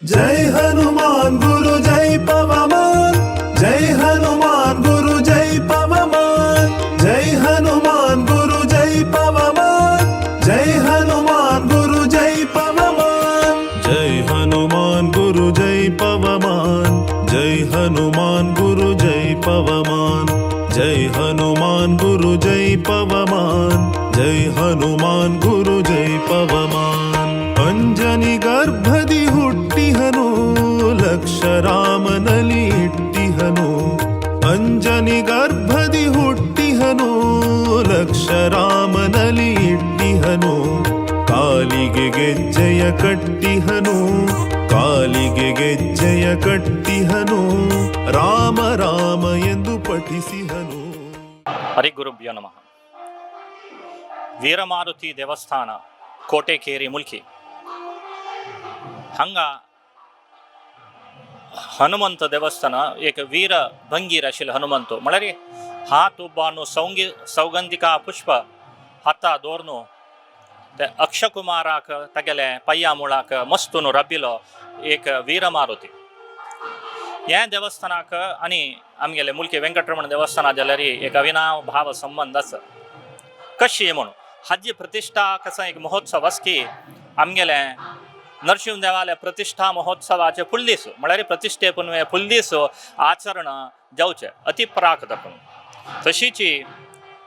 जय हनुमान गुरु जय पवमान, जय हनुमान गुरु जय पवमान, जय हनुमान गुरु जय पवमान, जय हनुमान गुरु जय पवमान, जय हनुमान गुरु जय पवमान, जय हनुमान गुरु जय पवमान, जय हनुमान गुरु जय पवमान, जय हनुमान गुरु जय पवमान। ಅಂಜನಿ ಗರ್ಭದಿ ಹುಟ್ಟಿಹನು, ಲಕ್ಷ ರಾಮನಲಿ ಇಟ್ಟಿಹನು. ಅಂಜನಿ ಗರ್ಭದಿ ಹುಟ್ಟಿಹನು, ಲಕ್ಷ ರಾಮನಲಿ ಇಟ್ಟಿಹನು. ಕಾಲಿಗೆ ಗೆಜ್ಜೆಯ ಕಟ್ಟಿಹನು, ಕಾಲಿಗೆ ಗೆಜ್ಜೆಯ ಕಟ್ಟಿಹನು, ರಾಮ ರಾಮ ಎಂದು ಪಠಿಸಿಹನು. ಹರಿಗುರುಭ್ಯೋ ನಮಃ. ವೀರಮಾರುತಿ ದೇವಸ್ಥಾನ, ಕೋಟೆಕೇರಿ, ಮುಲ್ಕಿ. हांगा हनुमंत देवस्थान एक वीर भंगीर आशिल्लो हनुमंत, म्हळ्यार हात उबारून सौंगी सौगंधिका पुष्प हाता दवरून ते अक्षकुमाराक तागेले पांया मुळाक मस्तून राबिलो एक वीरमारुती. ह्या देवस्थानाक आनी आमगेले मुलकी वेंकटरमण देवस्थाना जाल्यार एक अविनाव भाव संबंद आसा. कशी म्हणून हाजी प्रतिश्ठा कसा एक महोत्सव आसा की आमगेले नरशिंव देवाले प्रतिश्ठा महोत्सवाचे फुडले दीस, म्हळ्यार प्रतिश्ठे पुनवे फुडले दीस आचरण जावचें अति प्राक दाखोवन. तशीच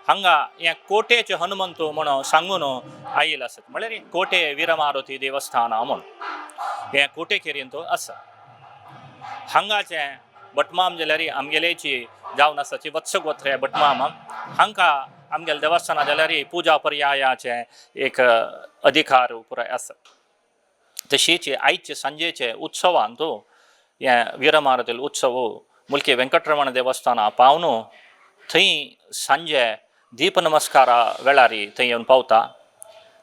हांगा हें कोटेचे हनुमंत म्हणून सांगून आयिल्लें आसत, म्हळ्यार कोटे वीरमारुती देवस्थान म्हणून हें कोटेकेरींत आसा. हांगाचें भटमाम जाल्यार आमगेलेची जावन आसा ती वत्सगोत्रे भटमाम. हांकां आमगेले देवस्थाना जाल्यार पुजा पर्यायाचे एक अधिकार पुराय आसा. तशीच आयचे सांजेचे उत्सवांत हे वीरमारुतील उत्सव मुलकी वेंकटरमण देवस्थाना पावन थंय सांजे दीप नमस्कारा वेळार थंय येवन पावता.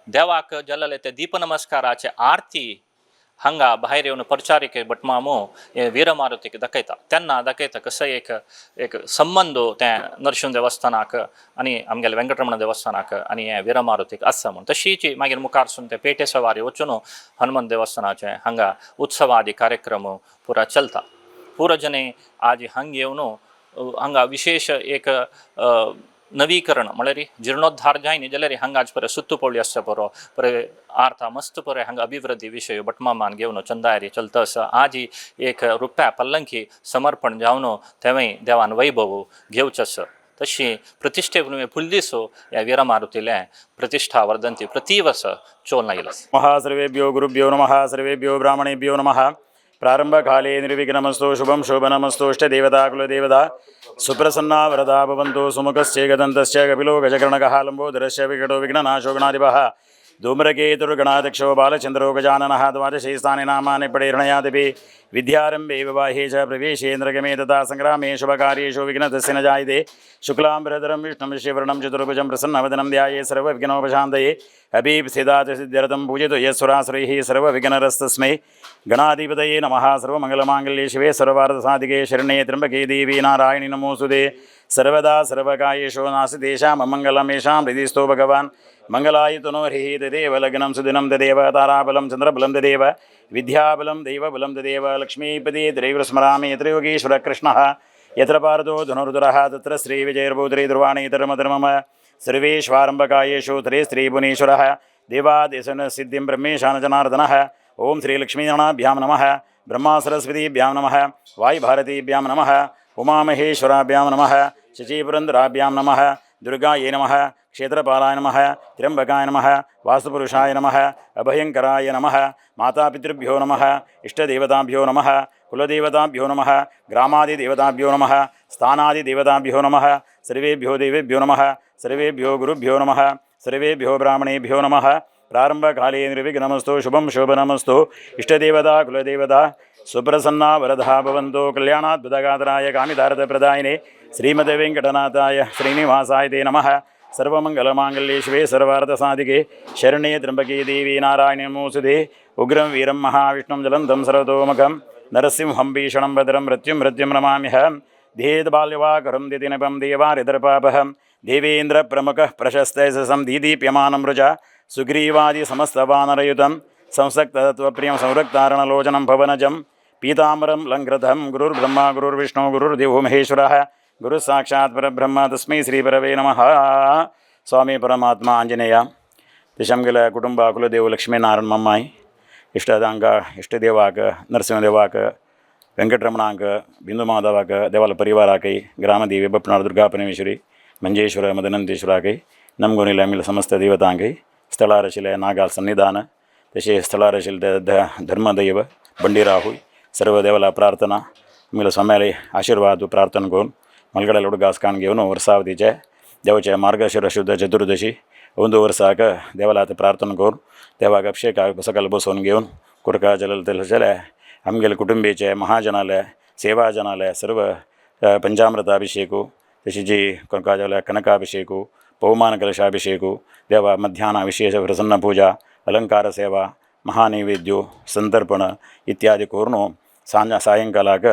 देवाक जाल्ले ते दीप नमस्काराचे आरती हांगा भायर येवन प्रचारीक भटमामो हे वीरमारुतीक दाखयता. तेन्ना दाखयता कसो एक एक संबंद तें नरशिंव देवस्थानाक आनी आमगेले वेंकटरमण देवस्थानाक आनी हे वीरमारुतीक आसा म्हूण. तशीच मागीर मुखार सून ते पेटे सवारी वचून हनुमान देवस्थानाचे हांगा उत्सवादी कार्यक्रम पुरा चलता. पुरो जने आज हांगा येवन हांगा विशेष एक नवीकरण, म्हळ्यार जिर्णोद्धार जायनी जाल्यार हांगा आज पळय सुत्तू पोळी आसता बरो पळय आर्था मस्त पळय हांगा अभिवृद्धी विशय भटमामान घेवन चंदायरी चलता आसा. आज एक रुप्या पल्लंकी समर्पण जावन तेवूय देवान वैभव घेवचो आसा. तशी प्रतिश्ठे फुडले दीस ह्या वीरमारुतीले प्रतिश्ठा वर्धंती प्रतिवर्स चोल आयिल्लो आसा. नमः सर्वेभ्यो गुरुभ्यो नमः, सर्वेभ्यो ब्राह्मणेभ्यो नमः. प्रारम्भकाले निर्विघ्नमस्तु, शुभं शोभनमस्तु. इष्टदेवता कुलदेवता सुप्रसन्ना वरदा भवन्तु. सुमुखश्चेकदन्तश्च कपिलो गजकर्णकः, लम्बोदरस्य विकटो विघ्ननाशो गणाधिपः, धूम्रकेतुर्गणाध्यक्षो बालचन्द्रो गजाननः. द्वादशैस्थानि नामानि प्रेरणयादिपि विद्यारम्भे विवाहे च प्रवेशेन्द्रगमे तथा सङ्ग्रामे शुभकार्येषु विघ्नतस्य न जायते. शुक्लाम्बरधरं विष्णुं शशिवर्णं चतुर्भुजं प्रसन्नवदनं ध्याये सर्वविघ्नोपशान्तये. अभीप्सितार्थसिद्ध्यर्थं पूजितो यस्सुरासुरैः सर्वविघ्नरस्तस्मै गणाधिपतये नमः. सर्वमङ्गलमाङ्गल्ये शिवे सर्वार्थसाधिके शरण्ये त्र्यम्बके देवी नारायणि नमोऽस्तुते. सर्वदा सर्वकार्येषु नास्ति तेषाम् अमङ्गलं येषां हृदि भगवान्. मङ्गलायतनो हरिः तदेव, लग्नं सुदिनं तदेव, ताराबलं चन्द्रबलं तदेव, विद्याबलं दैवबलं तदेव. लक्ष्मीपते त्रैव स्मरामि. यत्र योगीश्वरकृष्णः, यत्र पार्थो धनुर्धरः, तत्र श्रीविजयर्भूत्रे ध्रुवाणीतरमधर्मम. सर्वेष्वारम्भकायेषु त्रे स्त्रीपुनीश्वरः देवादिशनसिद्धिं ब्रह्मेशानजनार्दनः. ॐ श्रीलक्ष्मीनारायणाभ्यां नमः, ब्रह्मा सरस्वतीभ्यां नमः, वायुभारतीभ्यां नमः, उमामहेश्वराभ्यां नमः, शचीपुरन्दराभ्यां नमः, दुर्गायै नमः, क्षेत्रपालाय नमः, त्र्यम्बकाय नमः, वास्तुपुरुषाय नमः, अभयङ्कराय नमः, मातापितृभ्यो नमः, इष्टदेवताभ्यो नमः, कुलदेवताभ्यो नमः, ग्रामादिदेवताभ्यो नमः, स्थानादिदेवताभ्यो नमः, सर्वेभ्यो देवेभ्यो नमः, सर्वेभ्यो गुरुभ्यो नमः, सर्वेभ्यो ब्राह्मणेभ्यो नमः. प्रारम्भकाले निर्विघ्नमस्तु, शुभं शोभनमस्तु. इष्टदेवता कुलदेवता सुप्रसन्ना वरदा भवन्तु. कल्याणाद्भुतगात्राय कामितार्थप्रदायिने श्रीमद्वेङ्कटनाथाय श्रीनिवासाय ते नमः. सर्वमङ्गलमाङ्गल्ये शिवे सर्वार्थसाधिके शरण्ये त्र्यम्बके देवी नारायणि नमोऽस्तुते. उग्रं वीरं महाविष्णुं ज्वलन्तं सर्वतोमुखं नरसिंहं भीषणं भद्रं मृत्युं मृत्युं नमाम्यहं. ध्येयद्बाल्यवाकरं दितिनपं देवारिदर्पापहं देवेन्द्रप्रमुखः प्रशस्तयशसं दीदीप्यमानं रुजा सुग्रीवादिसमस्तवानरयुतं. संसक्तत्वप्रियं संरक्तारणलोचनं पवनजं पीताम्बरं लङ्कृतं गुरुर्ब्रह्मा गुरुर्विष्णु गुरुर्देवो महेश्वरः गुरुः साक्षात् परब्रह्म तस्मै श्रीपरवे नमः। स्वामी परमात्मा आंजनेय तशें आमगेल्या कुटुंबा कुलदेव लक्ष्मीनारायण मम्माय इश्टदांक इश्टदेवाक नरसिंहदेवाक वेंकटरमणांक बिंदुमाधवाक देवाला परिवाराकय ग्रामदेवी बपनाड दुर्गा परमेश्वरी मंजेश्वर मदनंतेश्वराकय नमगोनील आमगेल्या समस्त देवतांकय स्थळार आशिल्ले नागाल सन्निधान तशें स्थळार आशिल्ले धर्मदैव बंडीराहूय सर्व देवाला प्रार्थना आमगेल्या स्वाम्याले आशिर्वाद प्रार्थना करून मलगड्याला उडगास काण घेवन वर्सावतीचे देवाचे मार्गशीर शुद्ध चतुर्दशी अंदू वर्साक देवाला आतां प्रार्थना करून देवाक अभिषेक सकाळ बसोवन घेवन कुरका जल जाल्यार आमगेले कुटुंबीचे महाजनाले सेवाजनाले सर्व पंचामृत अभिषेक तशी जी कुरका जाल्यार कनकाभिषेक पवमान कलशाभिषेक देवा मध्याह्न विशेष प्रसन्न पूजा अलंकार सेवा महानैवेद्यो संतर्पण इत्यादी करून सांज सायंकालाक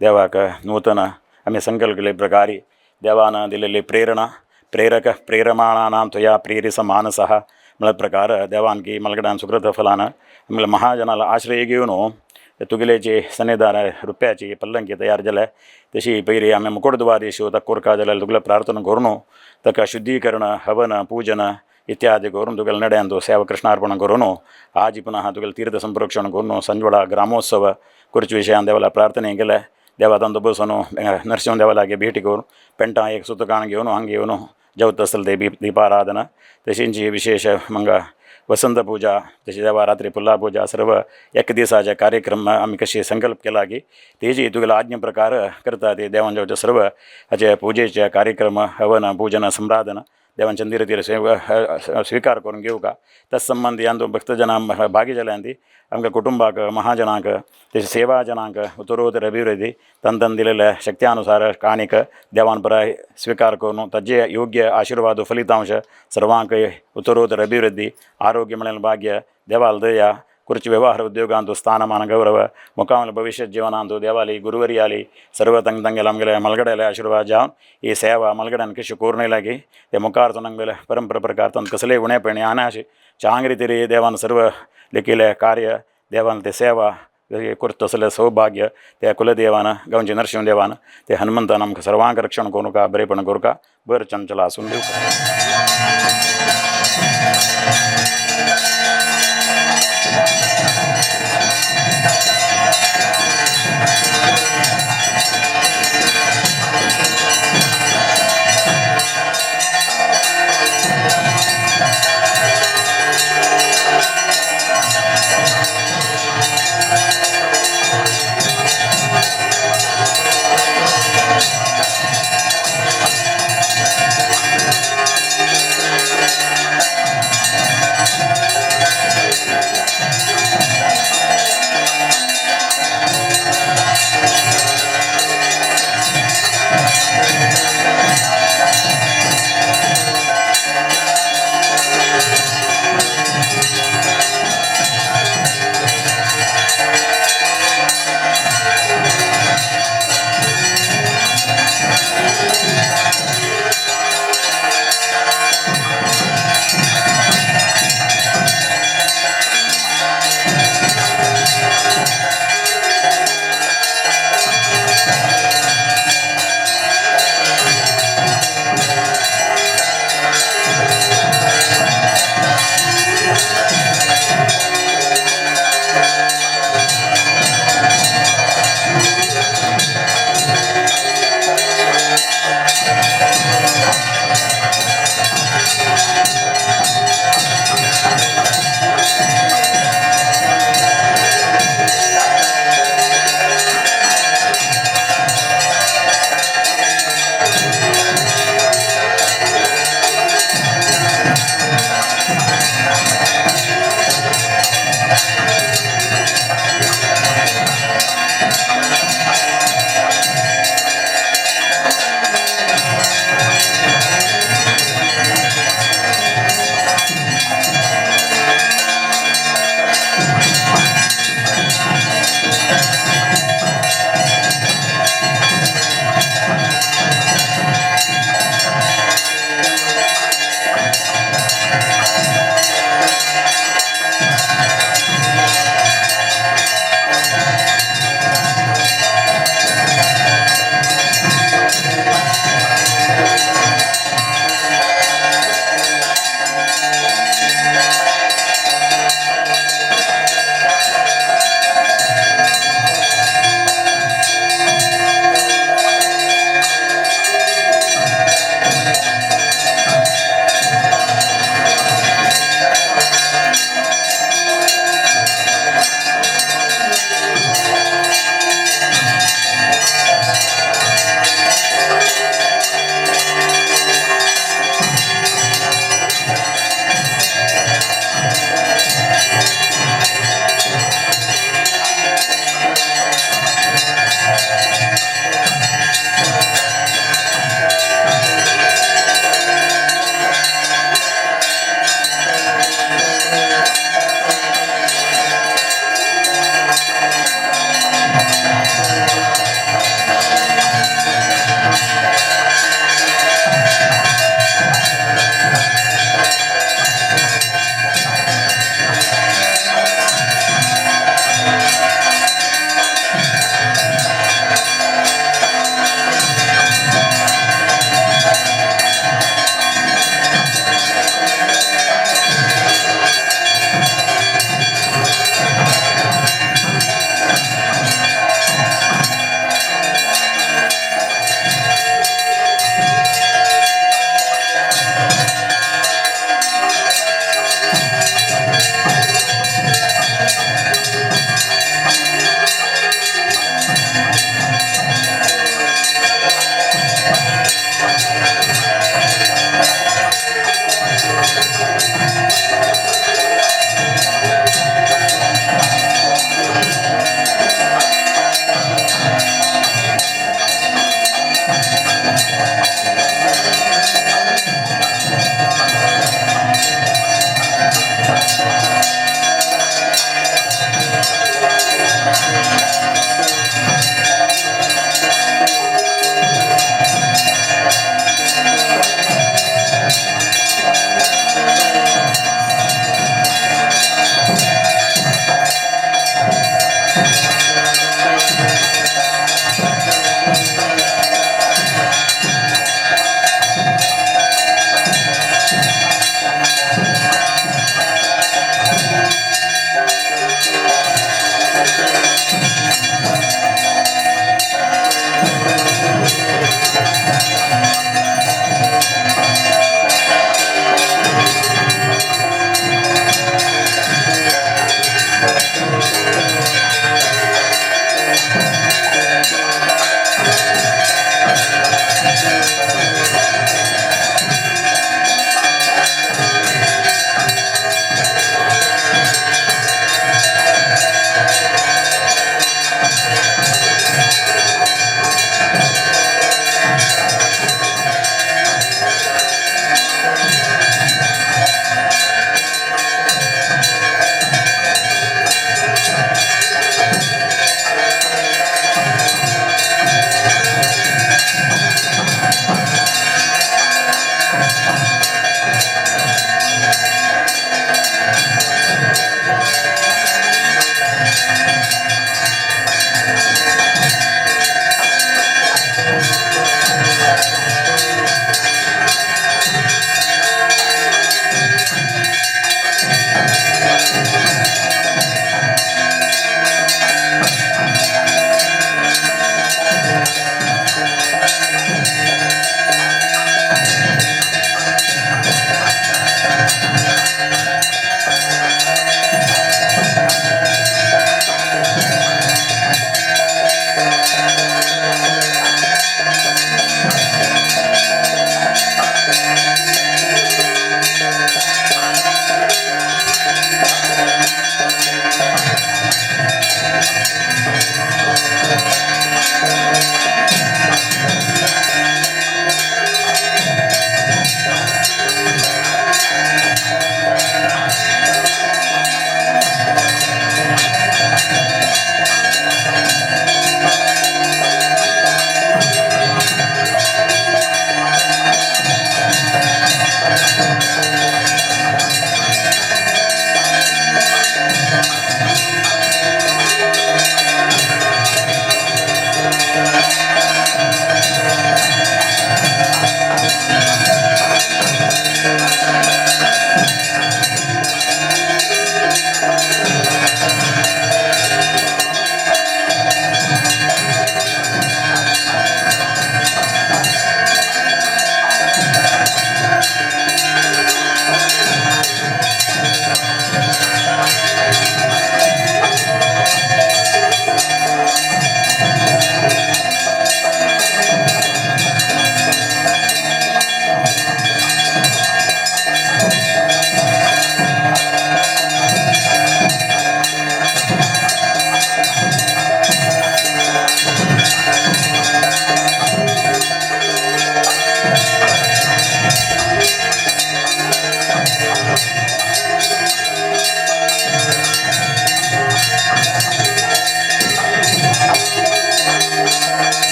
देवाक नूतन आमी संकल्प केल्ले प्रकारे देवान दिलेली प्रेरणा प्रेरक प्रेरमाणानां त्वया प्रेरिस मानसः म्हळ्या प्रकार देवान की मलगडान सुकृत फलान आमगेल्या महाजनाला आश्रय घेवन तुगेले जे सन्निधान रुप्याची पल्लंकी तयार जाल्या तशी पयली आमी मुकुटद्वारेशु ताका जाल्यार तुगेले प्रार्थना करून ताका शुद्धीकरण हवन पूजन इत्यादी करून तुगेले नड्यान सेवा कृष्णार्पण करून आज पुनः तुगेले तीर्थ संप्रोक्षण करून संजवडा ग्रामोत्सव करचे विशयान देवाला प्रार्थना केले देवा तांचो बसून नरसिंह देवा लागीं भेटी करून पेंटां एक सुतकाण घेवन हांगा येवन जेवता आसतले ते दीपाराधना तशींची विशेष हांगा वसंत पूजा तशी देवा रात्री पुल्ला पूजा सर्व एक दिसाचे कार्यक्रम आमी कशी संकल्प केला की तेजी तुगेले आज्ञे प्रकार करता ते देवान जेवचे सर्व हाचे पुजेचे कार्यक्रम हवन पूजन संराधन देवांच्या धीरे स्वीकार करून घेवका तत्संबंदी अंदू भक्तजनां भागी जाल्यान ती आमकां कुटुंबाक महाजनांक तशें सेवाजनांक उत्तरोत्तर अभिवृद्धी तन तन दिलेल्या शक्त्यानुसार काणीक देवान पराय स्वीकार करून ताजे योग्य आशिर्वाद फलितांश सर्वांक उत्तरोत्तर अभिवृद्धी आरोग्य म्हणल्यार भाग्य देवाल दया कुर्ची व्यवहार उद्योगांतु स्थानमान गौरव मुखामल भविष्य जीवनांतु देवाली गुरुवरी आली सर्व ತಂಗ್ ತಂಗೆಲ ಆಮ್ಗೆಲೆ ಮಲ್ಗಡೆಲೆ ಆಶೀರ್ವಾದ जावन ही सेवा मलगड्यान कशी करूं लागी ते मुखार आमगेले परंपरा प्रकार तांकां कसलेय उणेपणी आनाशी चांग रितीर देवान सर्व लेखिले कार्य देवान ते सेवा करता तसलें सौभाग्य त्या कुलदेवान गांवचे नरसिंह देवान ते हनुमंतान आमकां सर्वांक रक्षण करूंका बरेपण करूंका बरें चंचल आसून दिवका.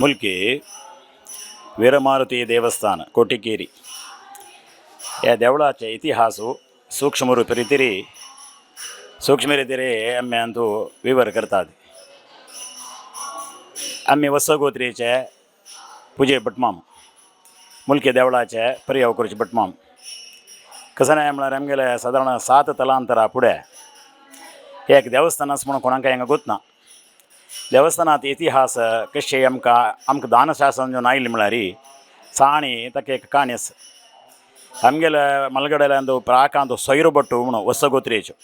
मुल्की वीरमारुती देवस्थान कोटिकेरी ह्या देवळाचे इतिहास सूक्ष्म रितीरी सूक्ष्म रितीरी आमी अंतू विवर करतात. आमी वसगोत्रीचे पुजे भटमाम मुल्की देवळाचे पर्याव करचे भटमाम. कसं नाही म्हळ्यार आमगेले सादारण 7 तलांतरा फुडें हे एक देवस्थान आसा म्हणून कोणाक हांगा गोत ना. देवस्थानांत इतिहास कशें आमकां आमकां दानशासन जेन्ना आयलें म्हळ्यार साणी ताका एक काणी आसा. आमगेले मलगडेल्यान प्राकांत सोयरो भट्टू म्हणून वसगोत्रेच्यो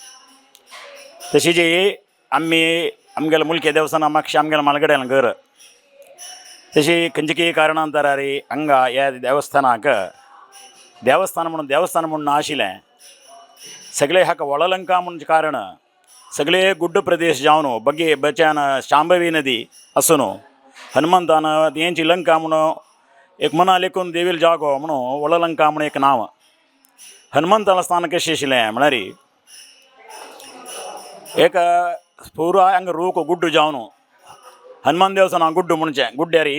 तशी जी आमी आमगेले मुल्के देवस्थाना मातशें आमगेले मलगड्यान घर तशी खंयचे कारणांतरारी हांगा ह्या देवस्थानाक देवस्थान म्हणून देवस्थान म्हणून नाशिल्लें. सगळे हाका वळलंका म्हणून कारण सगळे गुड्ड प्रदेश जावन बगे बच्यान शांभवी नदी आसून हनुमंतान तेंची लंका म्हणून एक मना लेखून देवील जागो म्हणून वळलंका म्हणून एक नांव. हनुमंताला स्थान कशें आशिल्लें म्हळ्यार एक पुरा हांगा रूख गुड्डू जावन हनुमान देवस्थान गुड्डू म्हणचें गुड्ड्यारी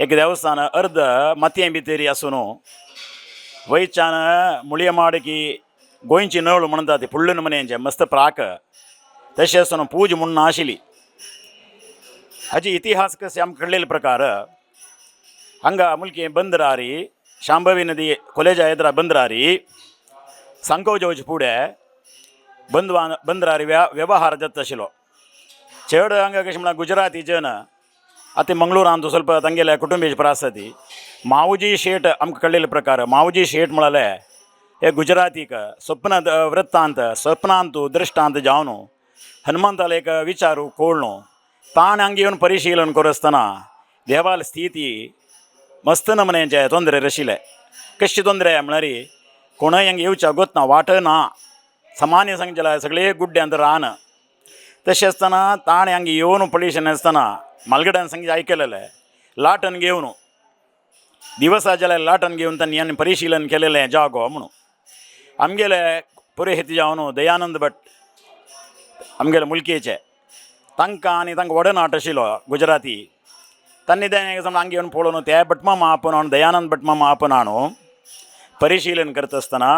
एक देवस्थान अर्द मातये भितरी आसून वयच्यान मुळयमाडकी गोंयची नळ म्हणटा ती फुडले नमुन्याचें मस्त प्राक तशें आसून पूज म्हूण नाशिल्ली. हाजी इतिहास कशें आमकां कळ्ळेले प्रकार हांगा मुल्की बंदरारी शांभवी नदी कोलेजा एदरा बंदरारी सांकव जेवचे फुडें बंदवान बंदरारी व्यवहार जाता आशिल्लो. चड हांगा कशें म्हळ्यार गुजराती जन आतां मंगळुरांत ಸ್ವಲ್ಪ तांगेल्या कुटुंबीय आसा ती मावजी शेट आमकां कळ्ळेले प्रकार मावजी शेट म्हळ्यार हे गुजरातीक स्वप्न वृत्तांत स्वप्नांत दृश्टांत जावन हनुमंताला एक विचारू कोळ्ळो ताणें हांगा येवन परिशीलन करतना देवाल स्थिती मस्त नमुन्याचे ತೊಂದರೆ आशिल्ले. कशें ತೊಂದರೆ म्हळ्यार कोणय हांगा येवच्या गोत ना वाट ना सामान्य सांगचें जाल्यार सगळे गुड्ड्यांत रान तशें आसतना ताणें हांगा येवन पळयशें आसतना मालगड्यान सांगचें आयकलेलें लाटन घेवन दिवसा जाल्यार लाटन घेवन तांणी आनी परिशीलन केलेलें जागो म्हणून आमगेले पुरोहित जावन दयानंद भट आमगेले मुलकेचे तांकां आनी तांकां वडनाट आशिल्लो गुजराती तांणी तें समज हांगा येवन पळोवन ते भटमामा आपोवन दयानंद भटमामा आपोवन हाडून परिशीलन करता आसतना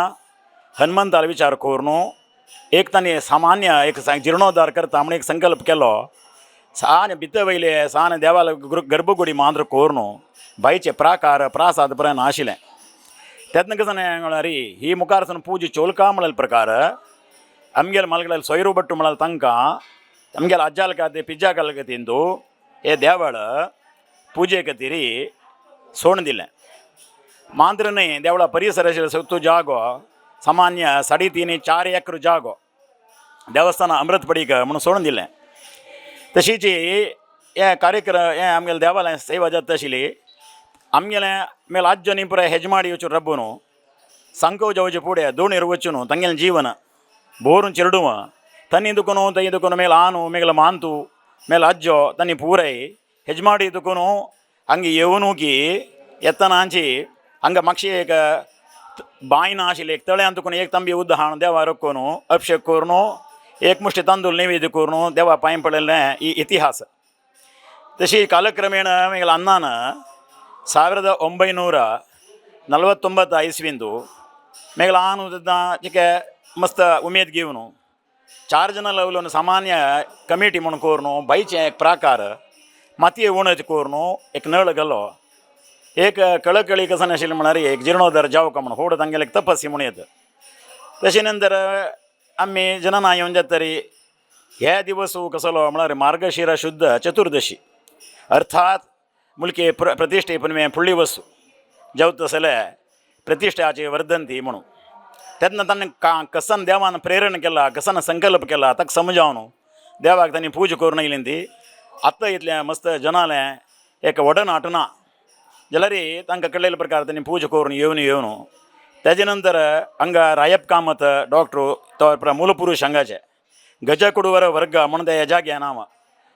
हनुमंतालो विचार करून एक तांणी सामान्य एक जिर्णोद्धार करता म्हण एक संकल्प केलो. सान भितर वयले सान देवाल गर्भगुडी मात्र करून बायचे प्राकार प्रासाद पर्यंत आशिल्लें. तेन्ना कशें म्हळ्यार ही मुखार सावन पूज चोलका म्हळ्यार प्रकार आमगेले मलगडेल सोयरू भट्टू म्हळ्यार तांकां आमगेले अज्जाल खातीर पिज्जा खातीर हे देवळ पुजे खातीर सोडून दिलें. मात्र न्हय देवळा परिसर आशिल्लो सगळो जागो सामान्य 3.5-4 एकर जागो देवस्थान अमृत पडीक म्हणून सोडून दिलें. तशीच हे कार्यक्रम हे आमगेले देवालय सेवा जाता आशिल्ली. आमगेलें आमगेले आज्जो पुराय हेजमाडी वचून रब्बून सांकव जावचे फुडें दोणीर वचून तांगेलें जीवन बोरून चिरडूं तन्नी दुखून तंय दुखून मेल आनू मेगले मांतू मेल आज्जो तन्नी पुराय हेजमाडी दुखून हांगा येवन की येतना हांची हांगा मातशी एक बांय ना आशिल्ली एक तळ्यान दुखून एक तांबी उदक हाडून देवा रकोवन अभिशेक करून एक मुश्टी तांदूळ नैवेद्य करून देवा पांय पडिल्लें ही इतिहास. तशी कालक्रमेण मेगले अण्णान 1949 ಇಸ್ವಿಂದು ಮೇಗಲ ಆನು ಚಿಕ್ಕೆ ಮಸ್ತ್ ಉಮೇದ್ घेवन 4 ಜನ लवलोन सामान्य कमिटी म्हणून करून बायचें एक प्राकार मातये उणच करून एक नळ घालो. एक कळकळी कसन आशिल्ली म्हळ्यार एक जिर्णोद्धार जावका म्हणून होड तांगेले एक तपसी म्हणून येता. तशें नंतर आमी जनना येवन जाता तरी हे दिवस कसलो म्हळ्यार मार्गशीर शुद्ध चतुर्दशी अर्थात मुलके प्रतिष्ठे पुनवे फुडली वसू जेवता जाल्यार प्रतिश्ठाची वर्धंती म्हणून तेन्ना तांणी कसन देवान प्रेरण केला, कसन संकल्प केला ताका समजावन देवाक तांणी पूजा करून येयली ती. आतां इतलें मस्त जनालें एक व्हडन हाटना जाल्यार तांकां कळ्ळेले प्रकार तांणी पूजा करून येवन येवन तेजे नंतर हांगा रायप कामत डॉक्टर तो मूलपुरुश हांगाचे गजकुडवर वर्ग म्हणून त्या जाग्या नांव.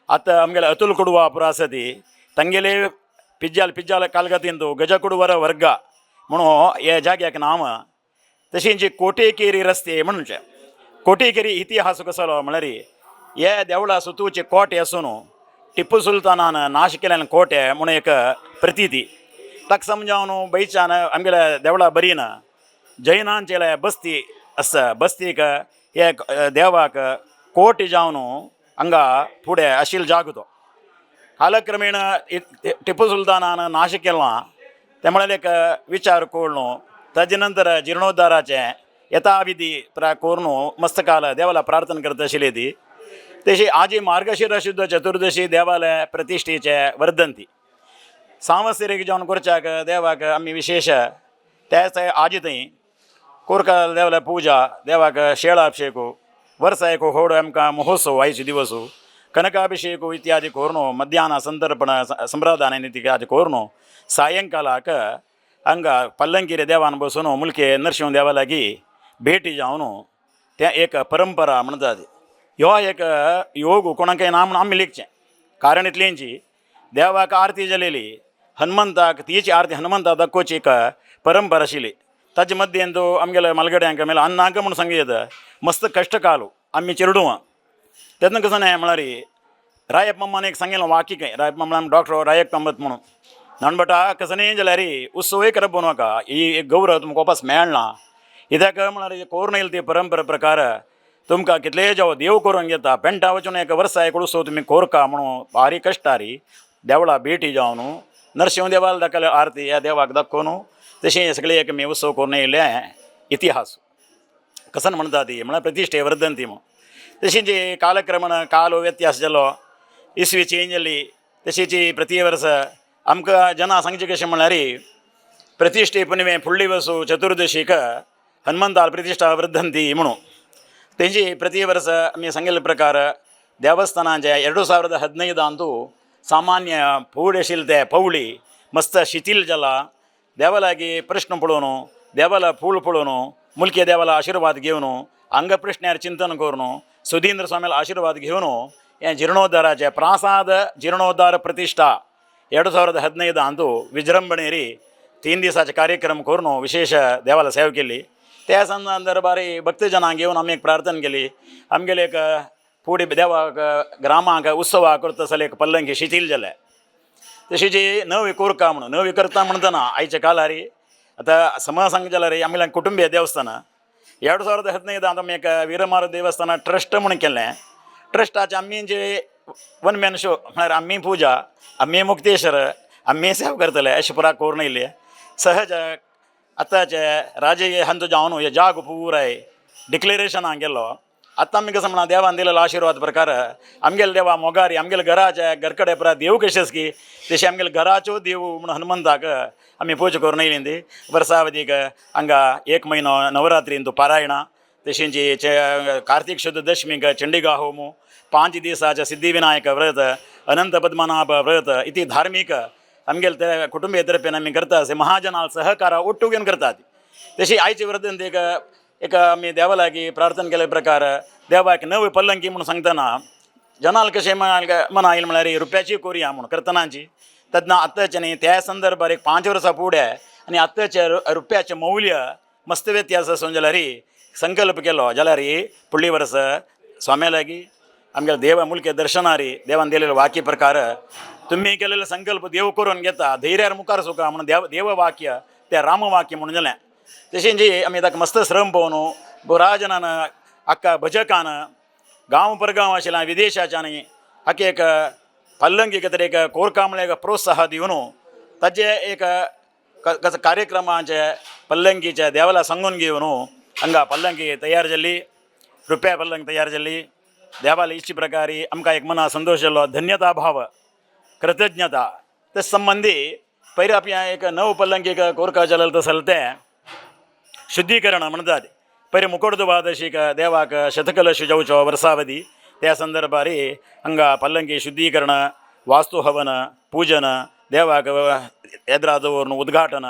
आतां आमगेले अतुल कुडवा पुरो आसा ती तांगेले पिज्जाल पिज्जाल कालगतीन गजकुडवर वर्ग म्हणून ह्या जाग्याक नांव. तशेंच कोटेकेरी रस्ते म्हणचे कोटेकेरी इतिहास कसलो म्हळ्यार हे देवळा सुतूचे कोटे आसून टिप्पू सुलतानान नाश केल्यान कोटे म्हणून एक प्रतीती. ताका समजावन बैच्यान आमगेल्या देवळा बरी ना जैनांचेले बस्ती आसा, बस्तीक हे देवाक कोट जावन हांगा फुडें आशिल्लो जागो तो कालक्रमेण टिप्पू सुलतानान नाश केला ते म्हळ्यार एक विचार करून ताजे नंतर जिर्णोद्धाराचें यथाविधी प्रा करून मस्त काल देवाला प्रार्थना करता आशिल्ली ती. तशी आजी मार्गशीर शुद्ध चतुर्दशी देवालय प्रतिष्ठेचे वर्धंती सांवत्सरीक जावन करच्याक देवाक आमी विशेष त्याच आजी थंय कोरका देवाला पूजा देवाक शेळाभिषेक वर्सा एक होड आमकां महोत्सव आयचे दिवस कनकाभिषेक इत्यादी करून मध्याह्न संतर्पण संप्रदान इत्यादी करून सायंकालाक हांगा पल्लंकीर देवान बसून मुलके नरशिंव देवा लागीं भेटी जावन तें एक परंपरा म्हणटात. ह्यो एक योग कोणाकय ना म्हणून आमी लेखचें कारण इतलेंची देवाक आरती जालेली हनुमंताक तीच आरती हनुमंताक दाखोवची एक परंपरा आशिल्ली. ताजे मध्येन तो आमगेल्या मालगड्यांक मेले अन्नाक म्हणून सांगू येता मस्त कश्ट कालो आमी चेरडुवां तेन्ना कसो न्हय म्हळ्यार रायप मामान एक सांगिल्लें वाक्य खंय रायप मामा डॉक्टर रायप कामत म्हणून नाणबटा कसं जाल्यार उत्सवय करप नाका ही एक गौरव तुमकां वापस मेळना कित्याक म्हळ्यार कोरून येयली ती परंपरा प्रकार तुमकां कितलेय जावं देव करून घेता पेंटा वचून एक वर्सा एक उत्सव तुमी कोरका म्हणून भारी कश्टारी देवळा भेटी जावन नरशिंव देवाला दाखयल्या आरती ह्या देवाक दाखोवन तशें सगळे एक मी उत्सव करून येयले इतिहास कसन म्हणटा ती म्हळ्यार प्रतिश्ठे वर्धंती म्हणून. तशीच कालक्रमण काल व्यत्यास जालो इसवी चेंज जाली तशीच प्रति वर्स आमकां जना सांगचें कशें म्हळ्यार प्रतिश्ठे पुनवे फुडली वसू चतुर्दशीक हनुमंताल प्रतिश्ठा वर्धंती म्हणून तेंची प्रति वर्स आमी सांगिल्ले प्रकार देवस्थानाचे 2015 सामान्य फूड आशिल्ले ते पवळी मस्त शिथील जाला देवा लागीं प्रश्न पळोवन देवाला फूल पळोवन मुलके देवाला आशिर्वाद घेवन हांगा प्रश्नार चिंतन करून सुधींद्र स्वामीला आशिर्वाद घेवन हें जिर्णोद्धाराचें प्रासाद जिर्णोद्धार प्रतिश्ठा 2015 विजृंभणेरी 3 दिसाचे कार्यक्रम करून विशेष देवाला सेवा केली. त्या संदर्भार भक्तजनांक येवन आमी एक प्रार्थना केली आमगेले एक फुडें देवाक ग्रामाक उत्सवाक करता जाल्यार एक पल्लंकी शिथील जाले तशीच नवी कोरका म्हणून नवी करता म्हणटना आयच्या काळारी आतां समज सांगचें जाल्यार आमगेलें कुटुंबीय देवस्थान 2015 आमी एक वीरमारू देवस्थान ट्रस्ट म्हणून केलें. ट्रस्टाचे आमी जे वन मॅन शो म्हळ्यार आमी पुजा आमी मुक्तेश्वर आमी सेवा करतले अशें पुरा करून येयले. सहज आतांचे राजे हांचो जावन हे जाग पुराय डिक्लेरेशनाक गेलो. आतां आमी कसं म्हणा देवान दिलेलो आशिर्वाद प्रकार आमगेले देवा मोगारी आमगेले घराचे घरकडे पुरा देव कशेंच की तशें आमगेले घराच्यो देव म्हणून हनुमंताक आमी पुजा करून येयली ती. वर्सावधीक हांगा 1 म्हयनो नवरात्रीन पारायणां तशेंच कार्तीक शुद्ध दशमीक चंडिका होम 5 दिसाचे सिद्धिविनायक व्रत अनंत पद्मनाभ व्रत इति धार्मीक आमगेले ते कुटुंबीय तर्फेन आमी करता अशें महाजनां सहकारा ಒಟ್ಟು घेवन करतात. तशी आयचे व्रतंत एक एक आमी देवा लागीं प्रार्थना केल्ले प्रकार देवाक नवी पल्लंकी म्हणून सांगतना जनाल कशें मना आयलें म्हळ्यार रुप्याची कोरया म्हणून करतनाची तेन्ना आतांचे न्ही त्या संदर्भार एक 5 वर्सां फुडें आनी आतांचे रुप्याचें मौल्य मस्त व्यत्यास आसून जाल्यार संकल्प केलो जाल्यार फुडली वर्स स्वाम्या लागीं आमगेले देवा मुलके दर्शनारी देवान दिलेले वाक्य प्रकार तुम्ही केलेले संकल्प देव करून घेता धैर्यार मुखार सुका म्हणून देव देववाक्य ते रामवाक्य म्हणून जालें. तशें जी आमी ताका मस्त श्रम पळोवन बुराजनान अक्का भजकान गांव परगांव आशिल्ल्या विदेशाच्यानी हाका एक पल्लंकी तरी एक कोरका म्हळ्यार एक प्रोत्साह दिवन ताजे एक कार्यक्रमाचे पल्लंकीचे देवाला सांगून घेवन हांगा पल्लंकी तयार जाल्ली, रुप्या पल्लंक तयार जाल्ली. देवाला इच्छे प्रकारे आमकां एक मना संतोश जालो, धन्यता भाव, कृतज्ञता. ते संबंदी पयर आपल्या एक नव पल्लंकीक कोरका जालें तसलें तें शुद्धीकरण म्हणतात. पयर मुकोड द्वादशीक देवाक शतकलश जावचो वर्सावधी, त्या संदर्भार हांगा पल्लंकी शुद्धीकरण, वास्तु हवन, पूजन, देवाक एद्रा दवरून उद्घाटन,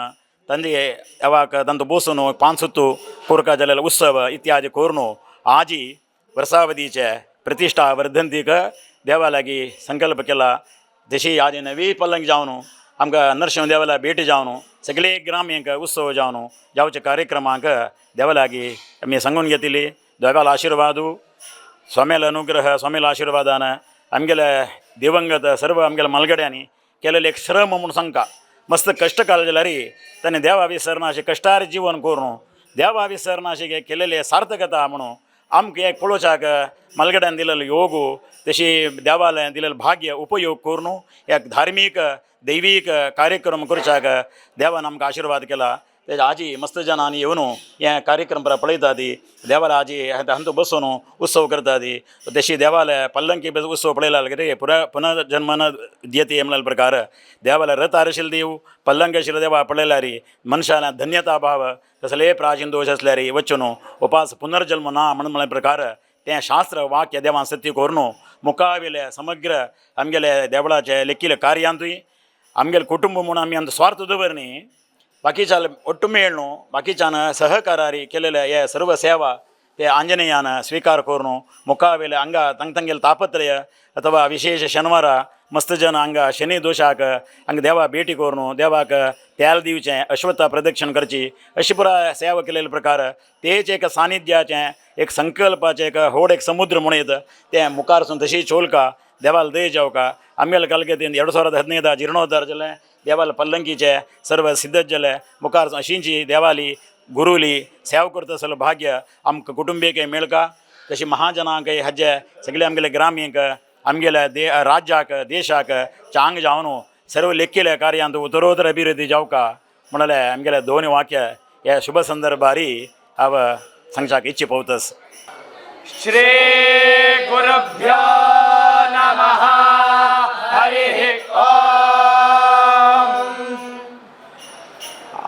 तांचे देवाक तांचो बसून पांच सुत्तू कोरका जालेलो उत्सव इत्यादी करून आजी वर्सावधीचे प्रतिश्ठा वर्धंतीक देवा लागीं संकल्प केला. जशी आजी नवी पल्लंक जावन आमकां नरशिंव देवाला भेट जावन सगळे ग्राम्यांक उत्सव जावन जावच्या कार्यक्रमांक देवा लागीं आमी सांगून घेतली. देवाला आशिर्वादू, स्वाम्याला अनुग्रह, स्वामीला आशिर्वादान आमगेले दिवंगत सर्व आमगेल्या मलगड्यांनी केलेले एक श्रम म्हूण सांगता. मस्त कश्ट काडले जाल्यार ताणें देवा विसरना अशें कश्टार जीवन करून देवा विसरना अशें केलेले सार्थकता म्हणून आमकां एक पळोवच्याक मलगड्यान दिलेलो योग, तशी देवालयान दिलेलो भाग्य उपयोग करून एक धार्मीक दैवीक कार्यक्रम करच्याक देवान आमकां आशिर्वाद केला. तेज आजी मस्त जनांनी येवन हे कार्यक्रम पळयता ती देवाला आजी हांतू बसून उत्सव करता ती. तशी देवालय पल्लंकी उत्सव पळयला कितें पुरा पुनर्जन्मन विद्यते म्हणलेले प्रकार देवाला रथ आशिल्ले देव पल्लंक आशिल्ले देवा पळयल्यार मनशाला धन्यता भाव, कसलेय प्राचीन दोश आसल्यार वचून उपास पुनर्जन्म ना म्हणून म्हणले प्रकार तें शास्त्र वाक्य देवान सत्य करून मुखावेले समग्र आमगेले देवळाचे लेखिले कार्यांतूय आमगेले कुटुंब म्हणून आमी आमचो स्वार्थ दवर न्ही, बाकीच्या ಒಟ್ಟು मेळ न्हू, बाकीच्यान सहकारारी केलेले हे सर्व सेवा ते आंजनेयान स्वीकार करून मुखावेले हांगा तांग तांगेले तापत्रय अथवा विशेष शेनवारा मस्त जन हांगा शनी दोशाक हांगा देवा भेटी करून देवाक तेल दिवचें, अश्वत्थ प्रदक्षिण करची, अशी पुराय सेवा केलेले प्रकार तेच एक सानिध्याचें एक संकल्पाचें एक व्हड एक समुद्र म्हणूं येता. तें मुखारसून तशी चोलका देवाला दय जावका. आमगेले कलकत्तीन 2015 जिर्णोद्धार जालें, देवाला पल्लंकीचे सर्व सिद्ध जाले. मुखार अशींची देवाली गुरुली सेवा करता असलो भाग्य आमकां कुटुंबीक मेळका. तशी महाजनांक हाजे सगळे आमगेले ग्रामीक आमगेल्या दे राज्याक देशाक चांग जावन सर्व लेखिले कार्यांत उत्तरोत्तर अभिवृद्धी जावका म्हणले आमगेले दोन वाक्य हे शुभ संदर्भारी हांव सांगच्याक इच्छी पावतस. श्री गुरुभ्यो नमः. हरिः ॐ.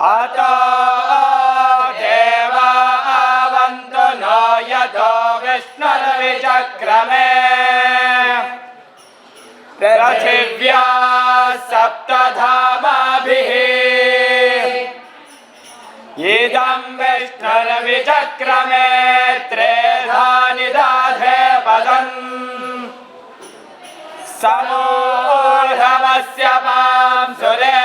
अतो देवावन्तु नो यतो विष्णुर्विचक्रमे पृथिव्या सप्तधामाभिः. इदं विष्णुर्विचक्रमे त्रेधा निदाधे पदम् समूढमस्य पांसुरे.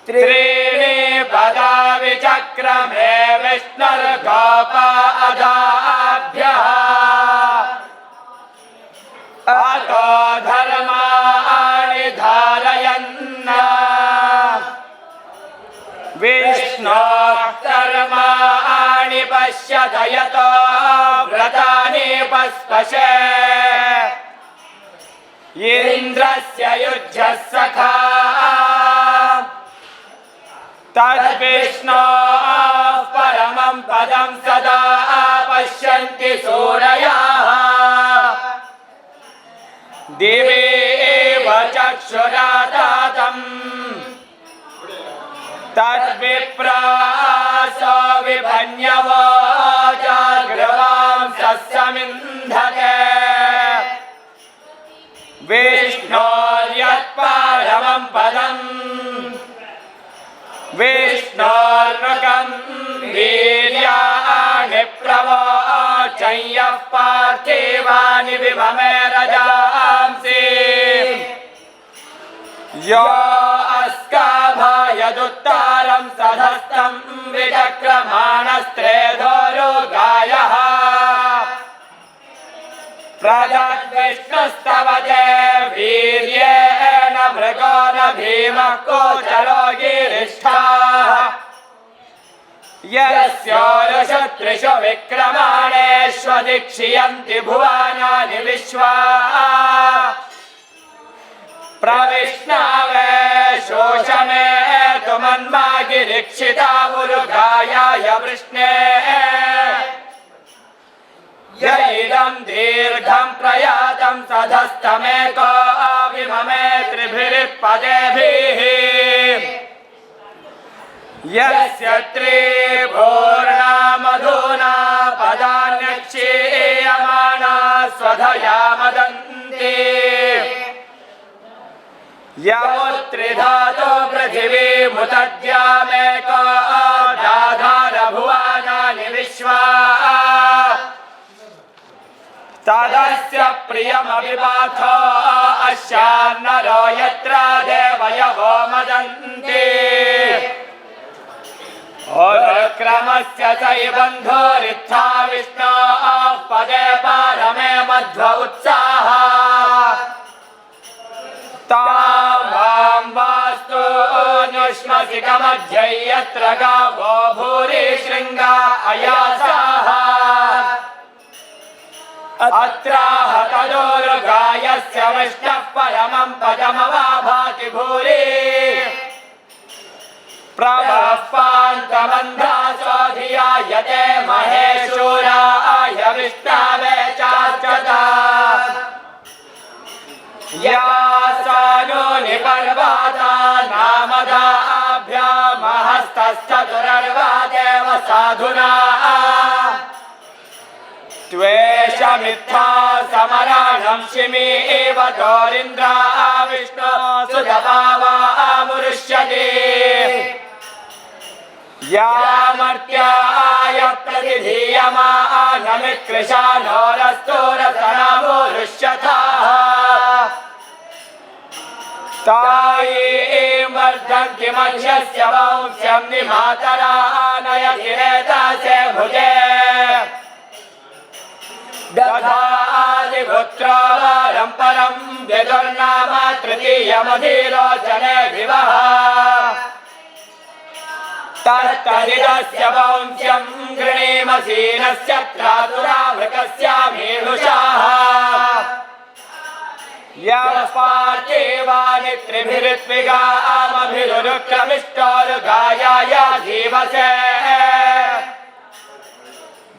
त्रीणि पदा विचक्रमे विष्णुर्गोपा अदाभ्यः. अतो धर्माणि धारयन् विष्णोः कर्माणि पश्यत यतो व्रतानि पस्पशे. इन्द्रस्य युज्यः सखा तद्विष्णोः परमं पदं सदा पश्यन्ति सूरयाः. दिवेव चक्षुरातातम् तद्विप्रासो विभन्यवो जाग्रवांसः समिन्धते. विष्णोर्यत्परमं पदम् विष्णोर्नुकं वीर्याणि प्रवोचय्यः पार्थिवानि विभमे रजांसि. यो अस्काभायदुत्तारं सधस्तं विचक्रमाणस्त्रेधोरुगायः. प्रजद्विष्णुस्तवते वीर्येण मृगो न भीमः गोचरो गिरिष्ठाः. यस्योरुषु विक्रमाणेष्वधिक्षियन्ति भुवनानि विश्वा. प्रविष्णावे शोषमे तुमन्मा गिरिक्षिता उरुगायाय वृष्णे य इदं दीर्घं प्रयातं सधस्थमेको विममे त्रिभिरिपदेभिः यस्य त्रिपूर्णा मधुना पदान्यक्षीयमाणा स्वधया मदन्ति यमुत्रिधातु पृथिवीमुतद्यामेको दाधार भुवनानि विश्वा तदस्य प्रियमभिबाधो अश्यान्नरो यत्र देवयवो मदन्ति क्रमस्य चैबन्धोरित्था विष्णोः पदे पारमे मध्व उत्साह तां वास्तूनुष्मसिकमध्ये यत्र गावो भूरि शृङ्गा अयासाः अत्राह तदोरुगायस्य विष्णः परमं पदमवाभाति भूरि प्रभः पान्तमन्धासोऽधियायते महेशूराय विष्णवे चार्चता यासानूनि पर्वता नामदाभ्यामहस्तश्चतुरर्वादेव साधुना त्वेषमित्था समराणं शिमी एव दोरिन्द्रा विष्णु सुतपावामुरुष्यति यामर्त्याय प्रतिधीयमानमिकृशानोरस्तोरसनामुरुष्यथाः तायीं वर्धन्ति मह्यस्य वंश्यं निमातरा नयति रेतसे भुजे दधादिपुत्रो वारं परं विदुर्नाम तृतीयमधिरोचने विवः तत्तदिदस्य वंश्यं गृणीमसीनस्य त्रातुरावृकस्यामीलुषाः यः पार्थिवानि त्रिभिरित्विगामभिरुक्रमिष्टोरुगायाय जीवसे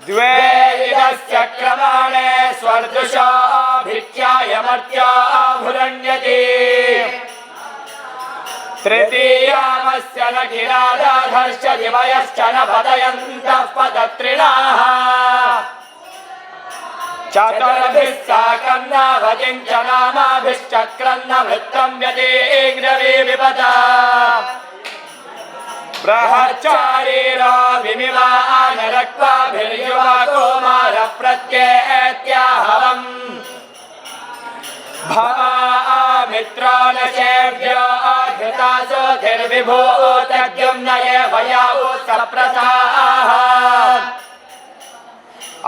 द्वे इदस्य क्रमाणे स्वर्दृशाभिख्यायमर्त्याभुरण्यति तृतीयामस्य न किरादाधर्षति वयश्च न पतयन्तः पतत्रिणाः चतुर्भिः साकं नावतिं च नामाभिश्चक्रं न वृत्तं व्यतीग्रवीविपदा बृहच्चारीरो विमिमानरक्वाभिर्युवा कुमारः प्रत्येत्याहवम् भवामित्रो न शेभ्यो धृतासोऽधिर्विभूतद्युम्न एव या उत्सप्रथाः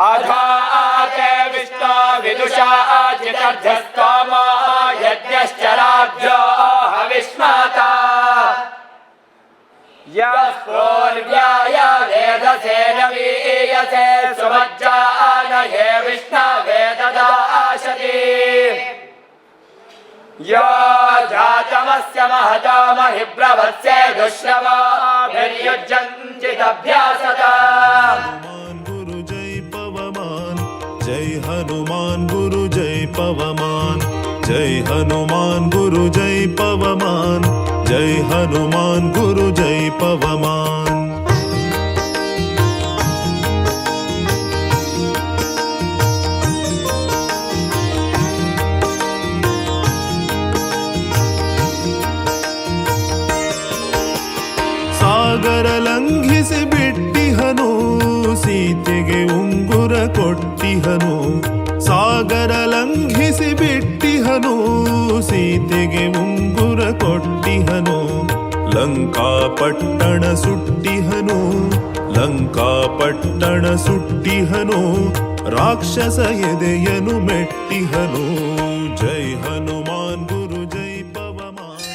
अधा ते विष्णो विदुषा चितर्ध्यस्तोमो यज्ञश्चराभ्यो हविष्माता यः पूर्व्याय वेदसे नवीयसे सुमज्जानये विष्णवे ददाशति यो जातमस्य महतो महिब्रवत्से दुःश्रवाभिर्युज्यञ्चिदभ्यासत हनुमान गुरु जय पवमान जय हनुमान गुरु जय पवमान जय हनुमान गुरु जय पवमान जय हनुमान गुरु जय पवमान। ಸಾಗರ ಲಂಘಿಸಿ ಬಿಟ್ಟಿಹನು ಸೀತೆಗೆ ಉಂಗುರ ಕೊಟ್ಟಿಹನು ಸಾಗರ ಲಂಘಿಸಿ ಬಿಟ್ಟಿಹನು ಸೀತೆಗೆ ಉಂಗುರ ಕೊಟ್ಟಿಹನು ಲಂಕಾ ಪಟ್ಟಣ ಸುಟ್ಟಿಹನು ಲಂಕಾ ಪಟ್ಟಣ ಸುಟ್ಟಿಹನು ರಾಕ್ಷಸ ಎದೆಯನು ಮೆಟ್ಟಿಹನು ಜೈ ಹನುಮಾನ್ ಗುರು ಜೈ ಪವಮಾನ್.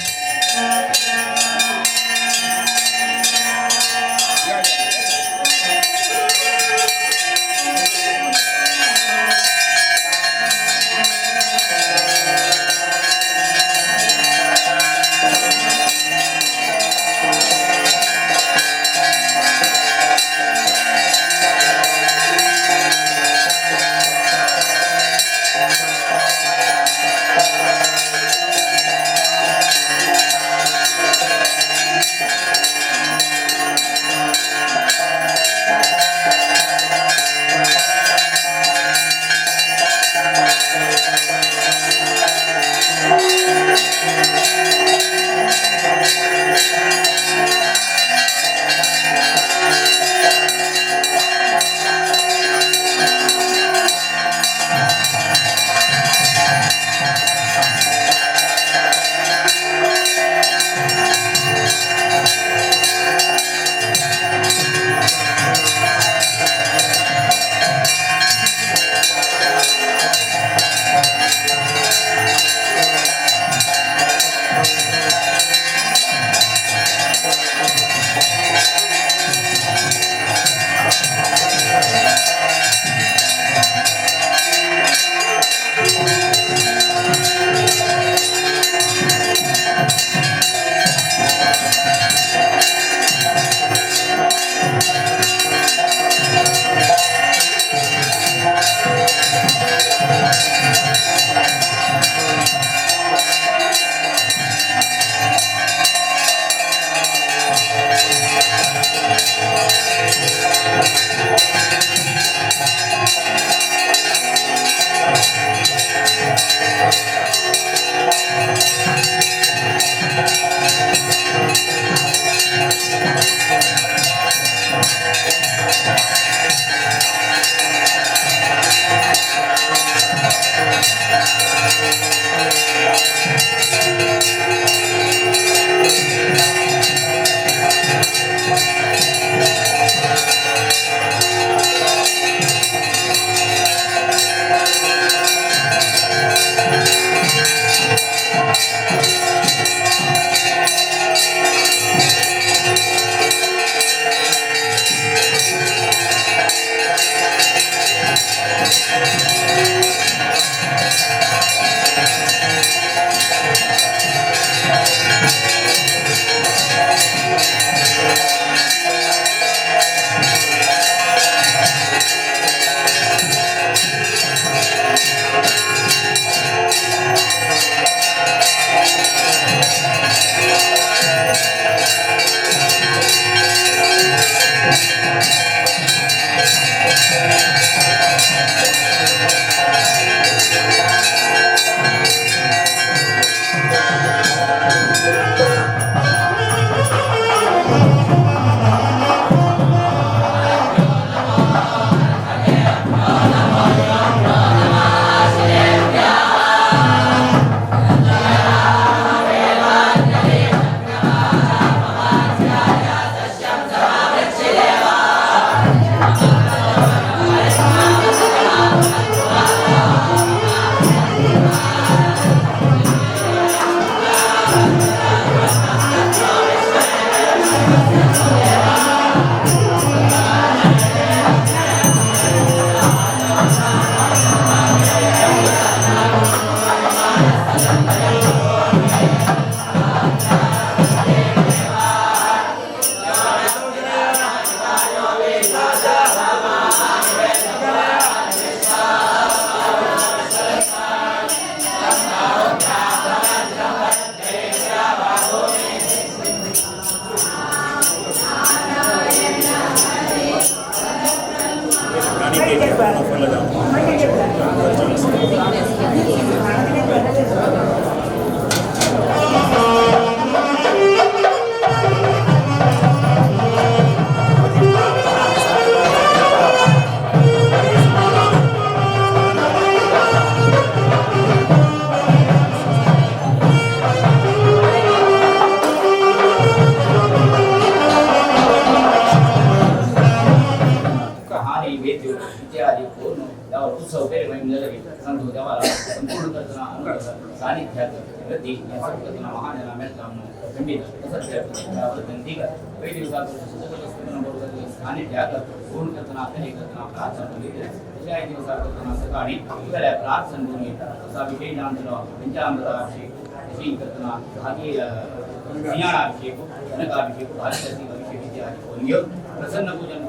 प्रसन्न पूजन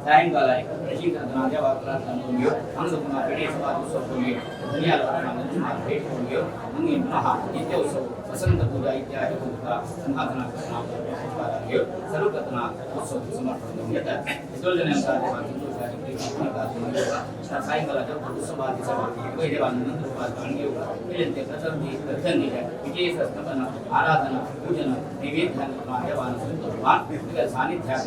सायंकाल नित्योत्सव वसंत पूजा इत्यादि सिंहासना सर्वकतना उत्सव समर्पण सायंकाल विशेष स्तपन आराधना पूजन नैवेद्य सानिध्य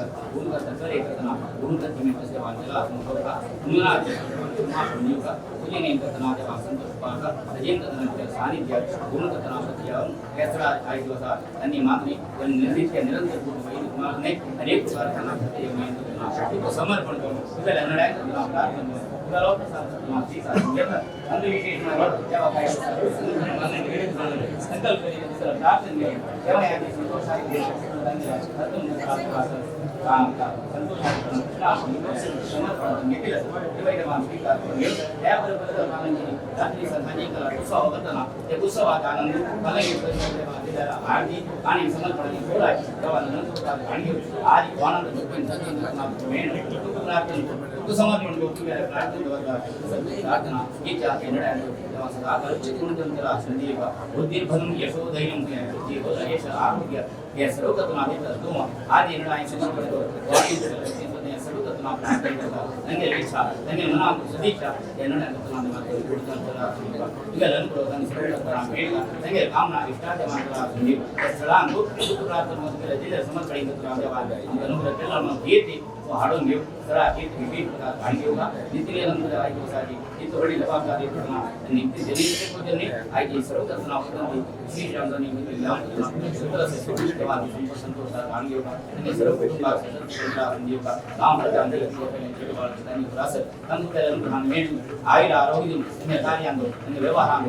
समर्पण प्रार्थना करता तांगेली इच्छा तांगेली मनाक सदिच्छा हे निर्णय करतना इगल ಅನುಕೂಲ ಮೇಳ तांगेली कामना इष्टाते मात्र संजीव ಸ್ಥಳಾಂಗು ಪ್ರಾರ್ಥನೆ ಜಿಲ್ಲೆ ಸಮರ್ಪಣೆ ಅನುಗ್ರಹ ಕೀರ್ತಿ ಹಾಡೋಂಗೆ ಸ್ಥಳ ಕೀರ್ತಿ ವಿಶೇಷ ಕಾಣಿಕೆಯುಗ ನಿತ್ಯ ಅನುಗ್ರಹ ಆಯ್ತು ಸಾಗಿ ನಿತ್ಯ ಹೊಳ್ಳಿ ಜವಾಬ್ದಾರಿ ನಿತ್ಯ ಜನಿತ ಆಯ್ತು ಸರ್ವಕರ್ತನ ವಿಶೇಷ ಸಂತೋಷ ಕಾಣಿಕೆಯುಗ ಸರ್ವ ಕುಟುಂಬ ಆಯುರ ಆರೋಗ್ಯ ಕಾರ್ಯಾಂಗು ವ್ಯವಹಾರ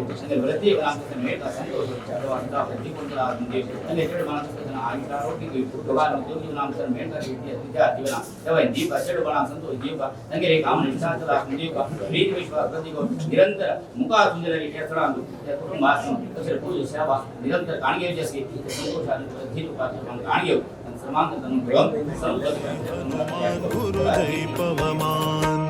ನಿರಂತರ ಮುಖ ಸುಂದರ ಕುಟುಂಬ ಪೂಜೆ ಸೇವಾ ನಿರಂತರ ಕಾಣಿಕೆ ಸಂತೋಷ ಕಾಣಿಗೆ ಗುರು ಜೈ ಪವಮಾನ್.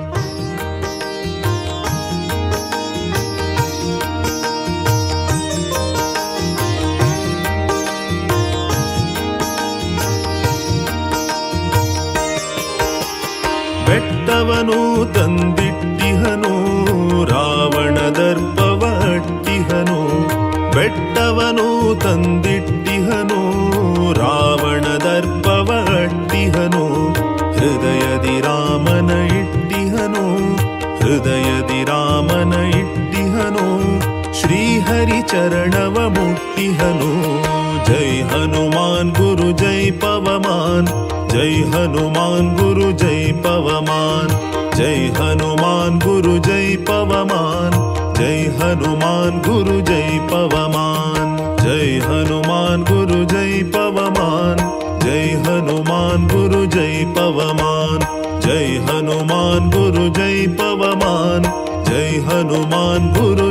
ಬೆಟ್ಟವನು ತಂದಿಟ್ಟಿಹನು, ರಾವಣ ದರ್ಪವ ಅಟ್ಟಿಹನು. ಬೆಟ್ಟವನು ತಂದಿಟ್ಟಿಹನು, ರಾವಣ ದರ್ಪವ ಅಟ್ಟಿಹನು. ಹೃದಯದಿ ರಾಮನ ಇಟ್ಟಿಹನು, ಹೃದಯದಿ ರಾಮನ ಇಟ್ಟಿಹನು. ಶ್ರೀಹರಿ ಚರಣವ ಮುಟ್ಟಿಹನು. ಜೈ ಹನುಮಾನ್ ಗುರು ಜೈ ಪವಮಾನ್, ಜೈ ಹನುಮಾನ್ ಗುರು ಜೈ ಪವಮಾನ್, ಜೈ ಹನುಮಾನ್ ಗುರು ಜೈ ಪವಮಾನ್, ಜೈ ಹನುಮಾನ್ ಗುರು ಜೈ ಪವಮಾನ್, ಜೈ ಹನುಮಾನ್ ಗುರು ಜೈ ಪವಮಾನ್, ಜೈ ಹನುಮಾನ್ ಗುರು ಜೈ ಪವಮಾನ್, ಜೈ ಹನುಮಾನ್ ಗುರು ಜೈ ಪವಮಾನ್, ಜೈ ಹನುಮಾನ್ ಗುರು.